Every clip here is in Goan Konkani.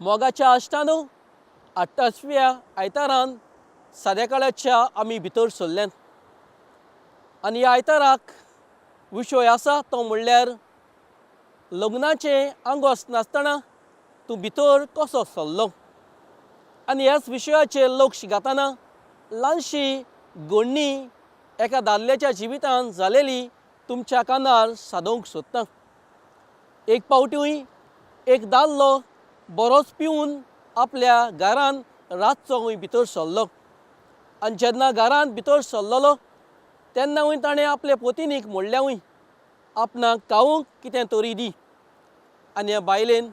मोगाच्या आश्टानो, 28व्या आयतारान सादेकाळाच्या आमी भितर सरल्यात आनी ह्या आयताराक विशय आसा तो म्हणल्यार लग्नाचें आंगोस नासतना तूं भितर कसो सरलो. आनी ह्याच विशयाचेर लक्ष घातना ल्हानशी घडणी एका दादल्याच्या जिवितांत जालेली तुमच्या कानार सादोवंक सोदता. एक पावटूय एक दादलो बरोच पिवन आपल्या घरान रातचो भितर सरलो आनी जेन्ना घरांत भितर सरलेलो तेन्ना ताणें आपले पतिनीक म्हणलें, आपणाक खावंक कितें तरी दी. आनी ह्या बायलेन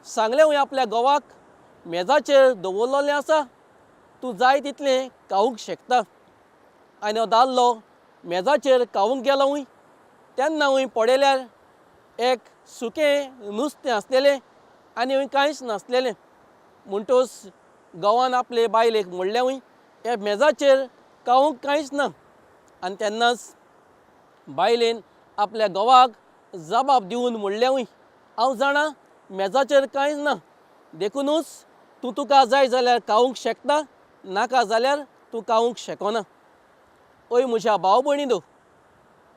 सांगलें आपल्या घोवाक, मेजाचेर दवरलेलें आसा, तूं जाय तितलें खावंक शकता. आनी हो दादलो मेजाचेर खावंक गेलो तेन्ना पळयल्यार एक सुकें नुस्तें आसलेलें आनी कांयच नासलेलें. म्हणटच घोवान आपले बायलेक म्हणलें, ह्या मेजाचेर खावंक कांयच ना. आनी तेन्नाच बायलेन आपल्या घोवाक जबाब दिवन म्हणलें, हांव जाणा मेजाचेर कांयच ना, देखुनूच तूं तुका जाय जाल्यार खावंक शकता, नाका जाल्यार तूं खावंक शकना. ओय म्हज्या भाव भयणीनो,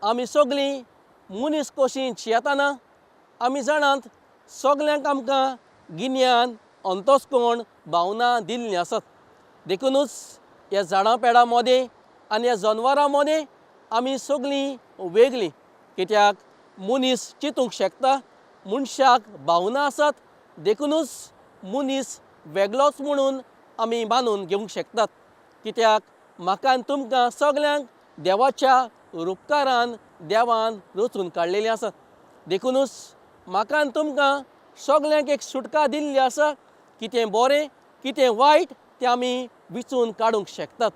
आमी सगळीं मनीस कशीं जियेतना आमी जाणात सगल्यांक आमकां गिन्यान, अंतस्कोण, भावना दिल्लीं आसात. देखुनूच ह्या झाडां पेडां मदें आनी ह्या जनवरां मदें आमी सगळीं वेगळीं, कित्याक मनीस चिंतूंक शकता, मनशाक भावना आसात, देखुनूच मनीस वेगळोच म्हणून आमी बांदून घेवंक शकतात. कित्याक म्हाका आनी तुमकां सगल्यांक देवाच्या रुपकारान देवान रचून काडलेलीं आसात. देखुनूच म्हाका आनी तुमकां सगल्यांक एक सुटका दिल्ली आसा, कितें बरें कितें वायट तें आमी विचून काडूंक शकतात.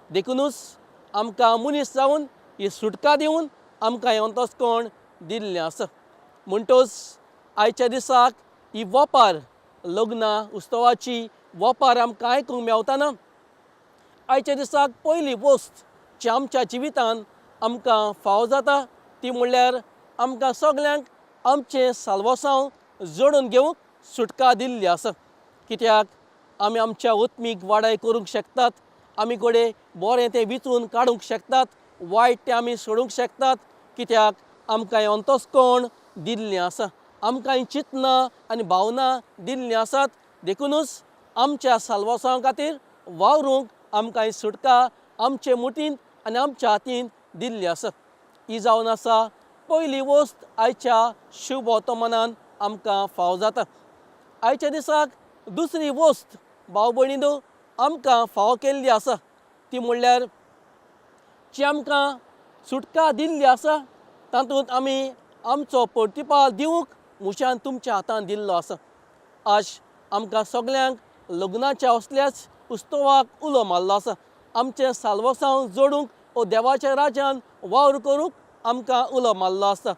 देखुनूच आमकां मनीस जावन ही सुटका दिवन आमकां हें अंतस्कोण दिल्लें आसा. म्हणटच आयच्या दिसाक ही वपार, लग्नां उत्सवाची वपार आमकां आयकूंक मेवतना आयच्या दिसाक पयली वस्त जी आमच्या जिवितांत आमकां फावो जाता ती म्हणल्यार आमकां सगल्यांक आमचें साल्वासांव जोडून घेवंक सुटका दिल्ली आसा. कित्याक आमी आमच्या आत्मीक वाडाय करूंक शकतात, आमी घडये बरें तें विचून काडूंक शकतात, वायट तें आमी सोडूंक शकतात, कित्याक आमकां हें अंतस्कोण दिल्लें आसा, आमकां हीं चिंतनां आनी भावना दिल्लीं आसात. देखुनूच आमच्या साल्वासांव खातीर वावरूंक आमकां ही सुटका आमचे मुठींत आनी आमच्या हातींत दिल्ली आसा. ही जावन आसा पयली वस्त आयच्या शुभ वर्तमानान आमकां फावो जाता. आयच्या दिसाक दुसरी वस्त भाव भयणीनो आमकां फावो केल्ली आसा ती म्हणल्यार जी आमकां सुटका दिल्ली आसा तातूंत आमी आमचो प्रतिपाल दिवंक म्हज्यान तुमच्या हातान दिल्लो आसा. आज आमकां सगल्यांक लग्नाच्या असल्याच उत्सवाक उलो मारलो आसा. आमचें साल्वासांव जोडूंक ओ देवाच्या राज्यान वावर करूंक आमकां उलो मारलो आसा.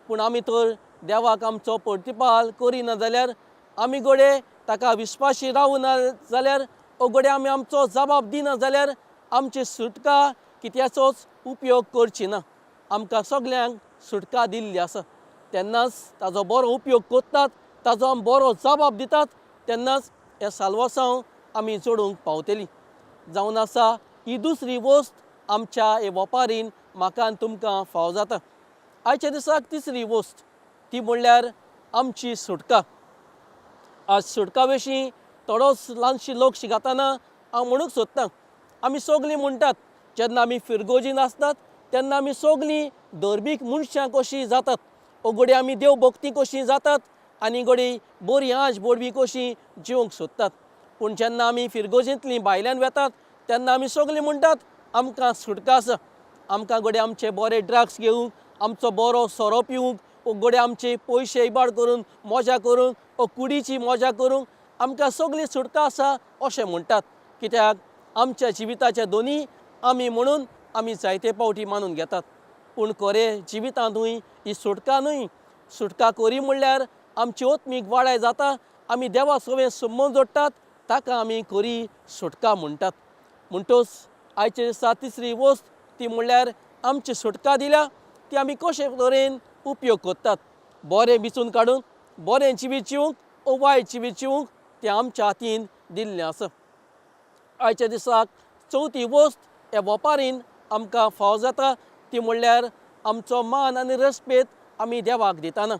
पूण आमी तर देवाक आमचो प्रतिपाल करिना जाल्यार, आमी घडये ताका विस्वाशी रावना जाल्यार, ओ घडये आमी आमचो जबाब दिना जाल्यार आमची सुटका कित्याचोच उपयोग करची ना. आमकां सगल्यांक सुटका दिल्ली आसा, तेन्नाच ताजो बरो उपयोग करतात, ताजो आमी बरो जबाब दितात, तेन्नाच हे साल्वासांव आमी जोडूंक पावतली. जावन आसा ही दुसरी वस्त आमच्या हे वपारीन म्हाका आनी तुमकां फावो जाता. आयच्या दिसाक तिसरी वस्त ती म्हणल्यार आमची सुटका. आज सुटका विशीं थोडोच ल्हानशी लोक शिकतना हांव म्हणूंक सोदतां, आमी सगळीं म्हणटात जेन्ना आमी फिरगोजीन आसतात तेन्ना आमी सगळीं धर्मीक मनशां कशीं जातात, ओ घडये आमी देव भक्ती कशीं जातात आनी घडये बरी आंज बोडवी कशीं जिवंक सोदतात. पूण जेन्ना आमी फिरगोजींतलीं भायल्यान वेतात तेन्ना आमी सगळीं म्हणटात आमकां सुटका आसा, आमकां घडये आमचे बरे ड्रग्स घेवंक, आमचो बरो सोरो पिवंक, ओ घडये आमचे पयशे इबाड करून मजा करूंक, ओ कुडीची मजा करूंक आमकां सगळी सुटका आसा अशें म्हणटात. कित्याक आमच्या जिविताच्या दोनी आमी म्हणून आमी जायते पावटी मानून घेतात. पूण खरें जिवितांतूय ही सुटका न्हय. सुटका करी म्हणल्यार आमची आत्मीक वाडाय जाता, आमी देवा सवें संबंद जोडटात, ताका आमी खरी सुटका म्हणटात. म्हणटच आयचे दिसा तिसरी वस्त ती म्हणल्यार आमची सुटका दिल्या ती आमी कशे तरेन उपयोग करतात, बरें विचून काडून बरें जिवीत जिवंक ओ वायट जिवीत जिवंक तें आमच्या हातीन दिल्लें आसा. आयच्या दिसाक चवथी वस्त ह्या वोपारीन आमकां फावो जाता ती म्हणल्यार आमचो मान आनी रेस्पेद आमी देवाक दिताना.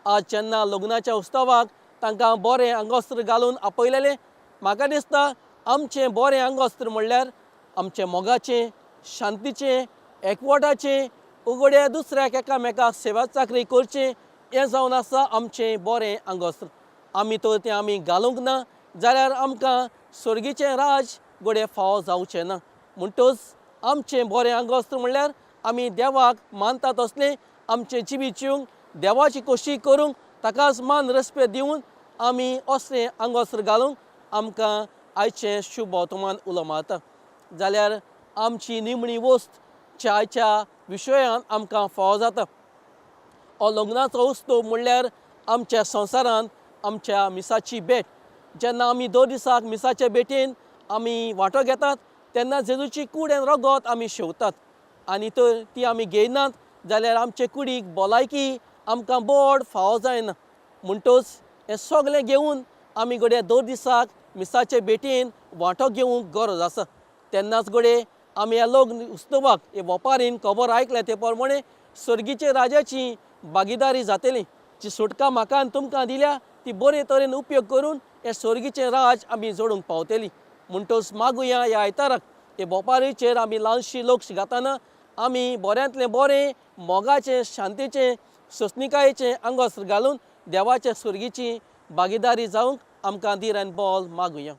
आज जेन्ना लग्नाच्या उत्सवाक तांकां बरें आंगवस्त्र घालून आपयलेलें, म्हाका दिसता आमचें बरें आंगवस्त्र म्हणल्यार आमचें मोगाचें, शांतीचें, एकवटाचें, उगड्या दुसऱ्याक एकामेकाक सेवा चाकरी करचें हें जावन आसा आमचें बरें आंगवस्त्र. आमी तर तें आमी घालूंक ना जाल्यार आमकां सर्गीचें राज घडये फावो जावचें ना. म्हणटच आमचें बरें आंगवस्त्र म्हणल्यार आमी देवाक मानता तसलें आमचें जिवीत जिवंक देवाची खोशी करूंक ताकाच मान रेस्पेद दिवन आमी असलें आंगवस्त्र घालूंक आमकां आयचें शुभ वर्तमान उलो मारता. जाल्यार आमची निमणी वस्त आयच्या विशयान आमकां फावो जाता. हो लग्नाचो उत्सव म्हणल्यार आमच्या संवसारांत आमच्या मिसाची भेट. जेन्ना आमी दर दिसाक मिसाचे भेटेन आमी वांटो घेतात तेन्ना जेजूची कूड आनी रगत आमी शेवतात आनी तर ती आमी घेयनात जाल्यार आमचे कुडीक भलायकी आमकां बोड फावो जायना. म्हणटच हें सगळें घेवन आमी घडये दर दिसाक मिसाचे भेटेन वांटो घेवंक गरज आसा. तेन्नाच घडये आमी ह्या लग्न उत्सवाक हे वोपारीन खबर आयकल्या ते प्रमाणे सर्गीचे राजाची भागीदारी जातली. जी सुटका म्हाका आनी तुमकां दिल्या ती बरे तरेन उपयोग करून हें सर्गीचें राज आमी जोडूंक पावतली. म्हणटच मागुया ह्या आयताराक हे वोपारीचेर आमी ल्हानशी लक्ष घाताना आमी बऱ्यांतलें बरें मोगाचें, शांतीचें, सोंसणिकायेचें आंगवस्त्र घालून देवाच्या सर्गीची भागीदारी जावंक आमकां धीर आनी बल मागुया.